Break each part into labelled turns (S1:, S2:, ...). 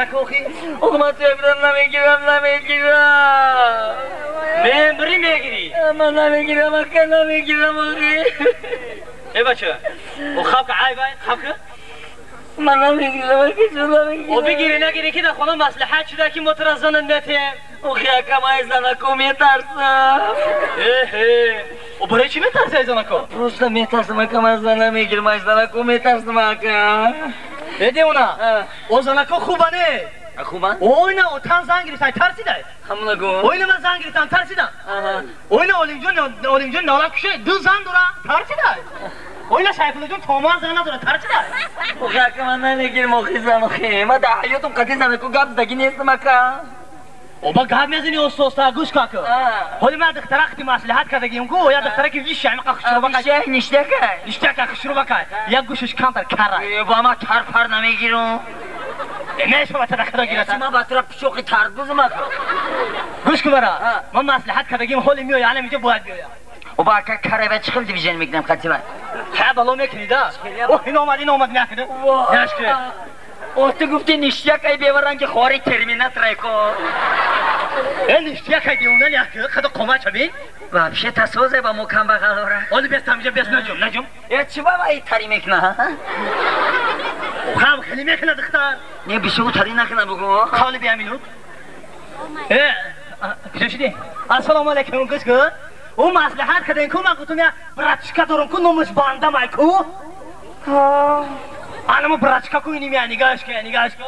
S1: накохи?
S2: Охи, ман туя намегирам, намегирам.
S1: Мемри мегири.
S2: Ман намегирам, ака, намегирам, охи.
S1: Э, бача. О хавка айб ай, хавка?
S2: Ман намегирам, ака, чун намегирам.
S1: О бигири нагири ки дар хона маслиҳат шуда ки мо тура зана метиҳем.
S2: Охи, ака, ман аз занако метарсам.
S1: Эҳе. О барои чӣ метарси аз занако?
S2: Просто метарсам, ака, ман зан намегирам, аз занако метарсам, ака.
S1: Э, девона. О занако хуба не?
S2: Хубан?
S1: Ойна отан зан гирифтан тарсидай.
S2: Ҳамона гу.
S1: Ойна ман зан гирифтан тарсидам. Ойна Олимҷон, Олимҷон налак куше ду зан дора тарсидай. Ойна Сайфуллоҷон томан зан надора тарсидай.
S2: Охи, ака, ман намегирам, охи, зан, охи. Ман дар ҳаётам қатъи занако гап задаги нестам, ака.
S1: Оба гап мезани оста-оста, гӯш ку, ака. Ҳоли ман духтара қити маслиҳат кардагим ку, я духтараки виши ҳамиқа хушрӯбакай.
S2: Виши ништякай.
S1: Ништяка хушрӯбакай. Як гӯшаш камтар кара.
S2: Ба ман тар-пар намегирам.
S1: Мешава та худо гираса.
S2: Ман ба тура пичоқи тарбузам, ака.
S1: Гӯш ку бара. Ман маслиҳат кардагим, ҳоли меоя, ана инҷо бояд биёя.
S2: Оба, ака, карай чӣ хел движение мекунам қатива?
S1: Ҳа, бало мекунӣ да. О, ин омад, ин омад, накунӣ. Яшки.
S2: О, ту гуфти ништяк, ай беваранги хори терминатор ко.
S1: Э, ништяк ай девона як, худо қомат чаби.
S2: Вообще тасозе ба мо камбағалора.
S1: Оли бес тамҷа бес наҷум, наҷум.
S2: Э, чӣ ба вай тари мекуна?
S1: Хам хеле мекуна духтар.
S2: Не, бисёр тари накуна бугу.
S1: Қавли бия минут. Э, куҷо шудӣ? Ассалому алайкум, гӯш кун. Ӯ маслиҳат кардем ку, ман гуфтам я братишка дорам ку, номаш бандамай ку. Анамо братишка ку иним я, нигоҳш ку, нигоҳш ку.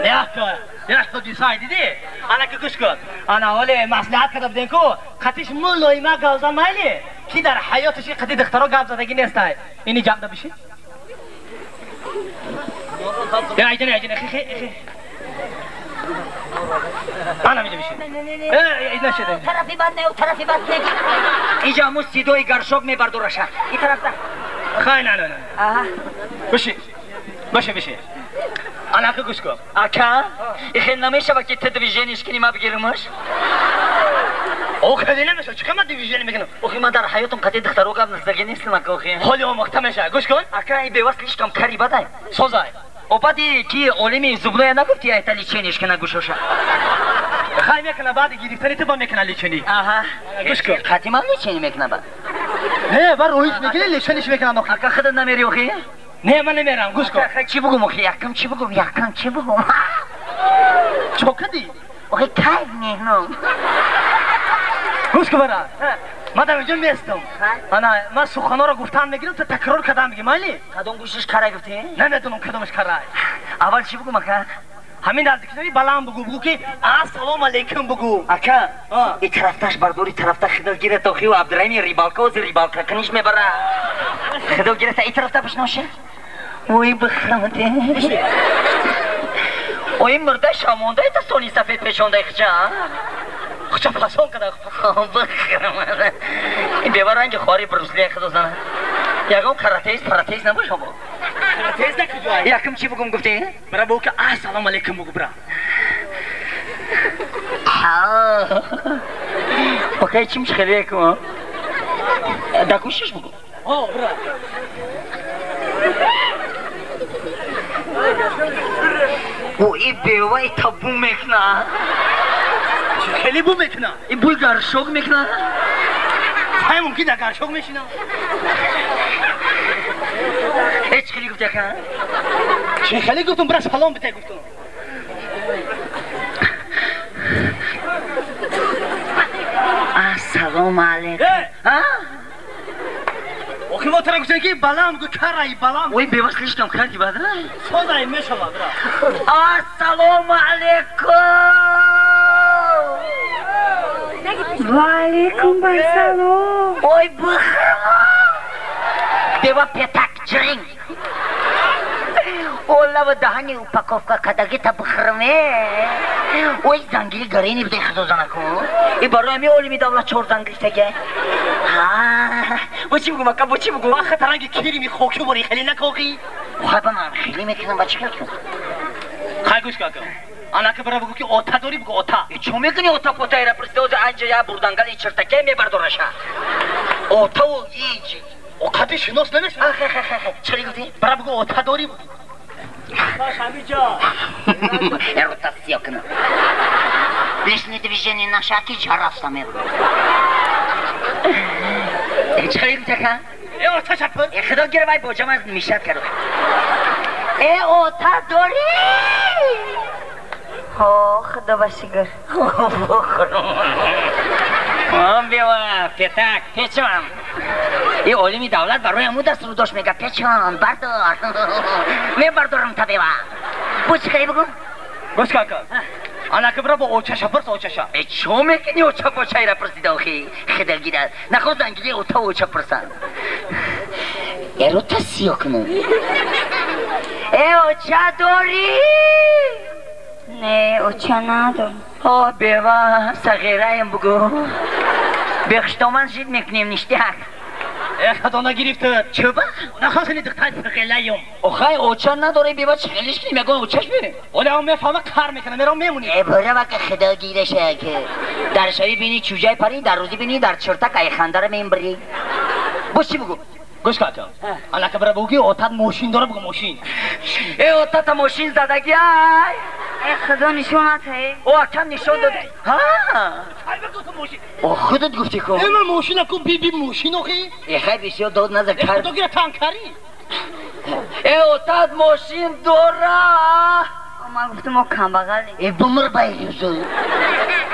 S1: Яхка, яхка дисай диди? Ана ки гӯш кун. Ана ҳоле маслиҳат карда будем ку, қатиш мулоима гап зан майли, ки дар ҳаёташ қати духтаро гап задагӣ нестай. Ини ҷамъда бишин. Я, айҷана, айҷана, хе, хе, хе. Ана миҷа бишин. Э, нашеда.
S2: Тарафи бад не, тарафи бад не. Инҷа ҳамун сидои горшок мебардораша. И тарафта.
S1: Хай, на, на, на.
S2: Аҳа.
S1: Бишин. Бишин, бишин. Ана ки гӯш кун.
S2: Ака, ихел намешава ки ту движение ш кунӣ, ма бигирамаш?
S1: О, хеле намешава. Чӣ ман движение мекунам?
S2: Охи, ман дар ҳаётам қатъи духтаро гап назаги нестам, ака, охи.
S1: Ҳоли омӯхта мешава. Гӯш кун.
S2: Ака, и бева слишком кари бадай.
S1: Созай.
S2: О, баъди ки олими зубное нагуфти, айта лечение ш кана гӯшоша.
S1: Хай мекуна, баъди гирифтани ту ба мекуна лечение.
S2: Аҳа.
S1: Гӯш кун.
S2: Қатъи ман лечение мекуна ба?
S1: Не, бар роҳиш мекунӣ, лечение ш мекунам охи.
S2: Ака, худат намери, охи?
S1: Не, ман намерам, гӯш кун.
S2: Ака, чӣ бугум, охи? Якам чӣ бугум? Якам чӣ бугум?
S1: Чо кардӣ?
S2: Охи, кайф меҳнам.
S1: Гӯш кун, бара. Ман дар инҷо местам. Ана, ман суханҳоро гуфтан мегирам, ту такрор кардан мегӣ, майли?
S2: Кадом гӯшиш карай гуфтӣ?
S1: Намедонам кадомаш карай.
S2: Аввал чӣ бугум, ака?
S1: Ҳамин наздикшавӣ баланд бугу, бугу ки ассалому алайкум бугу.
S2: Ака, и тарафташ бардори, тарафта хидо гирад, охи, Абдураҳими рибалка ози рибалка куниш мебара. Хидо гирад, и тарафта бишноша. Ой, бихрамате. Ой, мурда шамонда это сони сафед пешонда хча.
S1: Хча фасон када.
S2: Бихрам. Ин беваранги хори Брусли хидо зана. Ягон каратеист, паратеист набошам.
S1: Каратеист на куҷо?
S2: Якум чӣ бугум гуфтӣ?
S1: Бара бугу ки ассалому алайкум бугу, бра.
S2: Окей, чим хеле ку? Да гӯшиш бугу.
S1: О, бра.
S2: О, и бева и табу мекна.
S1: Хеле бу мекна.
S2: И буй горшок мекна.
S1: Хай мумкин дар горшок мешина.
S2: Э, чӣ хеле гуфти, ака?
S1: Чӣ хеле гуфтум, бра, салом бите гуфтум.
S2: Ассалому алайкум.
S1: А? Охи мо тара гуфтем ки баланд гу, карай баланд.
S2: Ой, бева слишком карди бад.
S1: Созай мешава, бра.
S2: Ассалому алайкум.
S3: Ва алейкум ассалом.
S2: Ой, бихрама. Бева пятак чиринг. Олава даҳани упаковка кадагита бихраме. Ой, зангири гарени биде худо занаку. И барои ҳами олими давлат чор зан гирифтага. Бо чӣ бугум, ака, бо чӣ бугум?
S1: Аха, таранги кирими хоки бори хеле накоқи.
S2: Хай, ба ман хеле мекунам, ба чӣ кардам?
S1: Хай, гӯш кун, ака. Анака бара бугу ки ота дорӣ, бугу ота.
S2: Чо мекунӣ ота потайра присте ози анҷа я бурдангали чиртаке мебардораша. Отаву иҷ.
S1: О, қади шинос намешава.
S2: Чӣ гуфтӣ?
S1: Бара бугу ота дорӣ бугу.
S2: Эрота сиё кунам. Лишний движение наша ки ҷарафта мебурад. Чӣ хеле гуфтака?
S1: Э ота шапур.
S2: Э худо гира вай боҷам аз мишат кард. Э ота дорӣ?
S3: Ҳо, худо ба шукр.
S2: Он бева, петак, печам. И олими давлат барои ҳамун дастуру дошт мега печам, бардор. Мебардорам та бева. Бу чӣ хеле бугу?
S1: Гӯш кака. Ана ки бира бо очаша пурс очаша.
S2: Э чо мекунӣ оча бочайра пурсида охи? Худо гирад. Нахост ангили ота оча пурсанд. Эрота сиё кунам. Э оча дорӣ?
S3: Не, оча надорам.
S2: О, бева, сағираем бугу. Бехштоман жид мекунем ништяк.
S1: Э худо нагирифта.
S2: Чӯба?
S1: Нахост ини духтари сағираем.
S2: Охай оча надорӣ бева чӣ хелиш кунем ягон очаш берем.
S1: Оля он мефаҳма кар мекунам, мерам мемонӣ.
S2: Э бора ка худо гираша ки. Дар шави бини чӯҷай парӣ, дар рӯзӣ бини дар чиртак айхандара мембирӣ. Бо чӣ бугу?
S1: Гӯш кака. Ана ки бира бугу отат мошин дора бугу мошин.
S2: Э отата мошин задаги ай.
S3: Э худо нишонат ҳе.
S2: О акам нишон дода. Ҳа?
S1: Ай бигу ту мошин.
S2: О худат гуфтӣ ку.
S1: Э ман мошина ку биби мошин охи.
S2: Э хай бисёр дод назар
S1: Э
S2: кар.
S1: худо гира танкарӣ.
S2: Э отат мошин дора.
S3: Ман гуфтам мо камбағалем.
S2: Э бумр байрӯзу.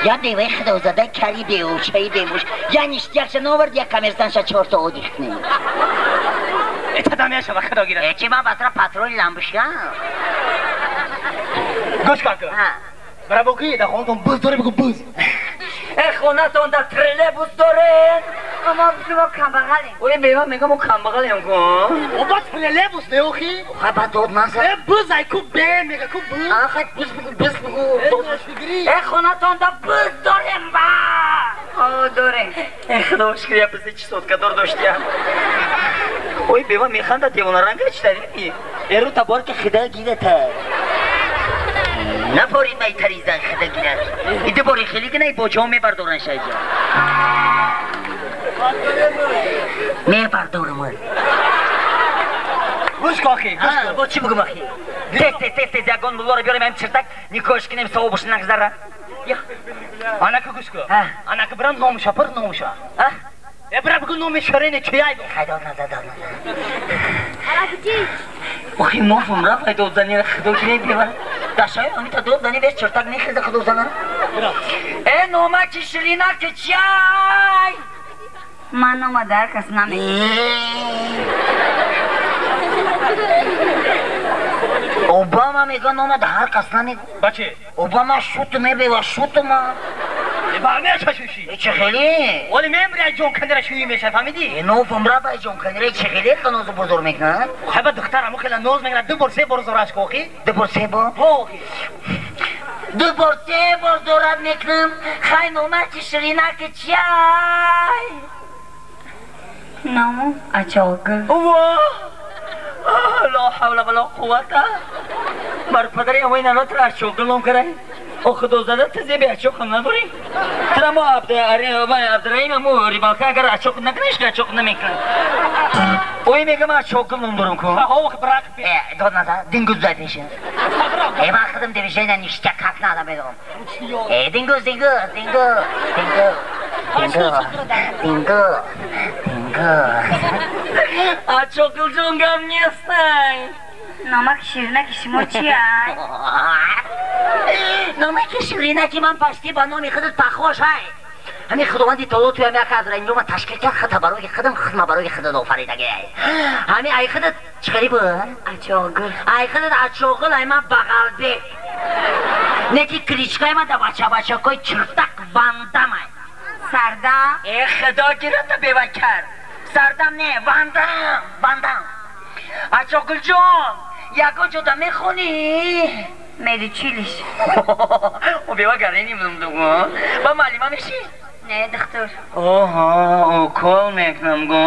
S2: Я беваи худозада кари беочаи бемуш. Я ништякша новард, я коммерсанша чорта одих кунем.
S1: Э тада мешава худо гира.
S2: Э чи ман батра патроли ламбушкам.
S1: Гӯш кака. Бира бугу дар хонатон буз дорӣ бугу буз.
S2: Э хонатон дар троллейбус дорен.
S3: Ма гуфтам мо камбағалем.
S2: Ой бева мегам мо камбағалем ку.
S1: О ба троллейбус не охи?
S2: Хай ба дод назар.
S1: Э буз ай ку бе мега ку буз.
S2: А хай буз бугу буз бугу.
S1: Э ношигирӣ.
S2: Э хонатон дар буз дорем ба.
S3: О, дорем.
S2: Э худо шукр я бизи чи соткадор доштиям. Ой бева механда девонаранга чи дари? Эру табор ки худо гирата. Напорид май таризан худо гират. Иди бори хеле гинай боҷаҳо мебардоран шайҷа. Мебардорам.
S1: Гӯш кохи, гӯш кун.
S2: Бо чӣ бугум охи? Тез тез тез тез ягон муллоро биёрем ҳам чиртак никоҳш кунем савобаш нагзара.
S1: Ана ки гӯш кун. Ана ки бирам номуша пур номуша. Э бира бугу номи ширине чияй бу.
S2: Хай дод назар дод назар. Охи нофум рафт ай дод зани худо гире бева. Дашаи амита дод зани бес чиртак мехеза худо зана. Э номаки ширина ки чияй?
S3: Ман нома дар кас намегӯям.
S2: Обама мега нома дар кас намегӯ.
S1: Баче?
S2: Обама шут мебева шутма.
S1: Э ба мечашуши.
S2: Э чӣ хеле?
S1: Оли мемри ай ҷон кандира шӯӣ меша фаҳмидӣ?
S2: Э нофум рафт ай ҷон кандира чӣ хеле қанозу бузург мекунад?
S1: Хай ба духтар аму хела ноз мекунад ду бор се бор зораш кохи?
S2: Ду бор се бор?
S1: Ҳо охи.
S2: Ду бор се бор зорат мекунам. Хай номаки ширина ки чиай?
S3: Ному Ачогул.
S2: Во! Ла ҳавла вала қуввата. Бар падари амои нанотра Ачогул ном карай. О худозада ту зеби Ачоқ ҳам надорӣ? Тра мо Абдураҳим аму рибалка агар Ачоқ накуниш ки Ачоқ намекунад. Ой мегам Ачогул ном дорам ку.
S1: Ох брак.
S2: Э дод назар дингуз зай пеша. Э ман худам движение ништяк как надо медом. Э дингуз дингуз дингуз дингуз дингуз дингуз дингуз. Ачогул ҷон гап нестай.
S3: Номаки ширинаки шумо чиай?
S2: Номаки ширинаки ман пашти ба номи худат пахош ай. Ҳамин худованди таоло туя меяка аз раинҷома ташкил кард хата барои худам худма барои худат офаридаги. Ҳамин ай худат чӣ хеле буд?
S3: Ачогул.
S2: Ай худат Ачогул ай ман Бағалбек. Неки кличкаи ман да бача-бачакои чиртак Вандам ай.
S3: Сардам?
S2: Э худо гирата бева кард. Сардам не, Вандам, Вандам. Ачогулҷон, ягон ҷода мехонӣ?
S3: Медучилиш.
S2: О бева гарени мдугу. Ба муаллима мешӣ?
S3: Не, духтур.
S2: Оҳо, укол мекунам гу.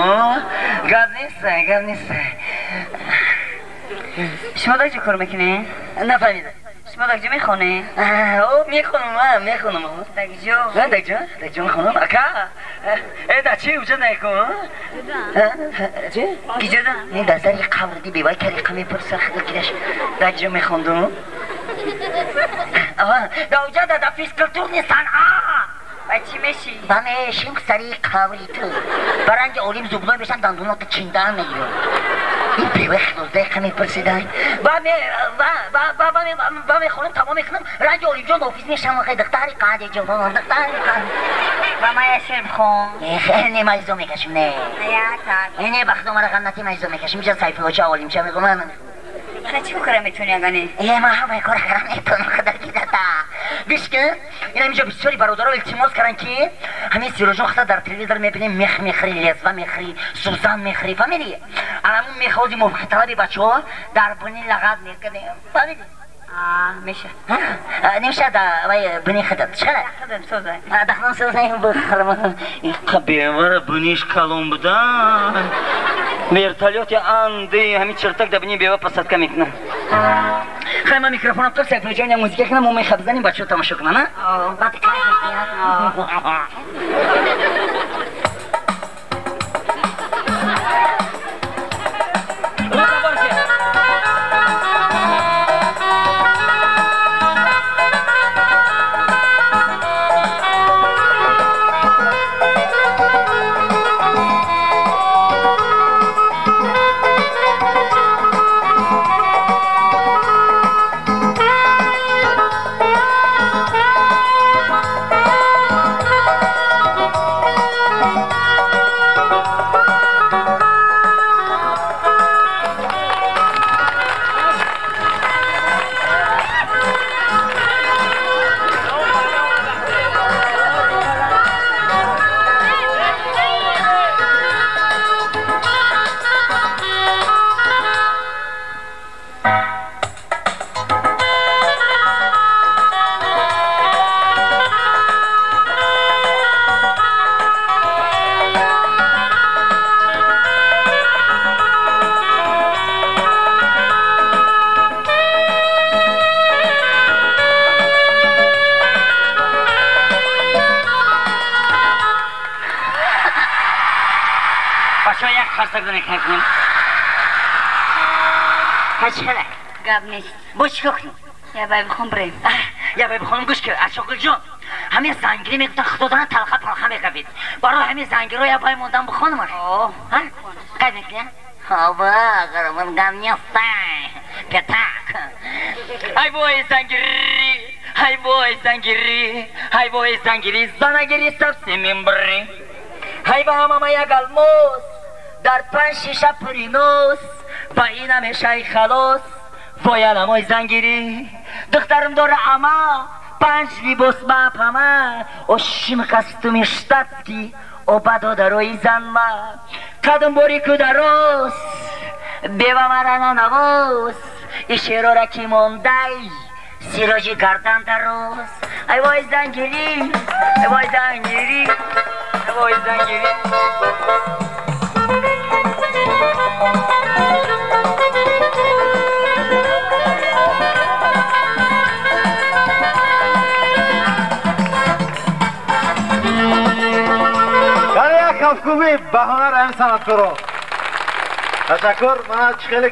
S2: Гап нест, гап нест.
S3: Шумо дар чӣ кор мекунед?
S2: Нафаҳмидам.
S3: Шумо дакҷо мехонед?
S2: Мехонам, мехонам.
S3: Дакҷо?
S2: Дакҷо, дакҷо мехонам. Ака, да чи уҷа накун? Чи?
S3: Киҷода?
S2: Дар сари қабр ди бевай тариқа мепурса худо гираш. Дакҷо мехондум. Да уҷа да физкультурни санъат.
S3: Ба чӣ мешӣ?
S2: Ба мешим сари қабри ту. Баранги олим зубной мешам, дандуното чиндан мегирам. Ин бевай худоздаиқа мепурсидай. Ба мехонам, тамом мекунам, ранги олимҷон офис мешам, духтари қади ҷон, духтари қад.
S3: Ба ман як шеър бихон.
S2: Не, майзо мекашим, не. Не, ба худо мара ғаннати майзо мекашим. Иҷа Сайфуллоча олимча мегӯм.
S3: Чӣ кора метавонӣ агане?
S2: Ман ҳамаи кора кара метавонам, худо гирата. Гӯш кун, ина инҷо бисёри бародаро илтимос карданд ки ҳамин Сироҷон хата дар телевизор мебинем, мех мехӯри, лезва мехӯри, сӯзан мехӯри, фаҳмидӣ? Ана ҳамун мехози муваффақияталаби бачаҳо дар буни лағат мекунем, фаҳмидӣ?
S3: Меша.
S2: Немеша да вай буни худат. Чӣ?
S3: Худам созай.
S2: Дахлам созай бихӯрам. Иқа бевара буниш калон буда. Вертолёти анды ҳамин чиртак да бини бева посадка мекунам. Хай ман микрофонам тор Сайфуллоҷон я музика кунам, мо мехаб занем, бачаҳо тамошо кунанд, а? Баъд
S3: Гап нест.
S2: Бо чӣ кор кунем?
S3: Я бай бихон бирем.
S2: Я бай бихонам, гӯш кун, Ашоқулҷон. Ҳамин зангирӣ мегуфтан, худодана талха палха меқабид. Барои ҳамин зангиро я бай мондан бихонам. Ҳа? Қайд мекунӣ? Хоба, ғарамон гам нестай. Петак. Ай вой зангирӣ, ай вой зангирӣ, ай вой зангирӣ, занагирӣ совсем бирӣ. Ай ба ҳамама як алмос, дар панҷ шиша пуринос, ба ина мешай халос. Вой аламой зангирӣ, духтарам дора ама, панҷ либос ба пама, ошим костюми штатский, оба додарои занма. Қадам бори кударос, бева мара нанавоз, ишерора ки мондай, Сироҷи гардан дароз. Ай вой зангирӣ, ай вой зангирӣ, ай вой зангирӣ.
S4: Кафкӯбӣ ба ҳунар ҳамин санъаткоро. Ташаккур. Мана чӣ хеле.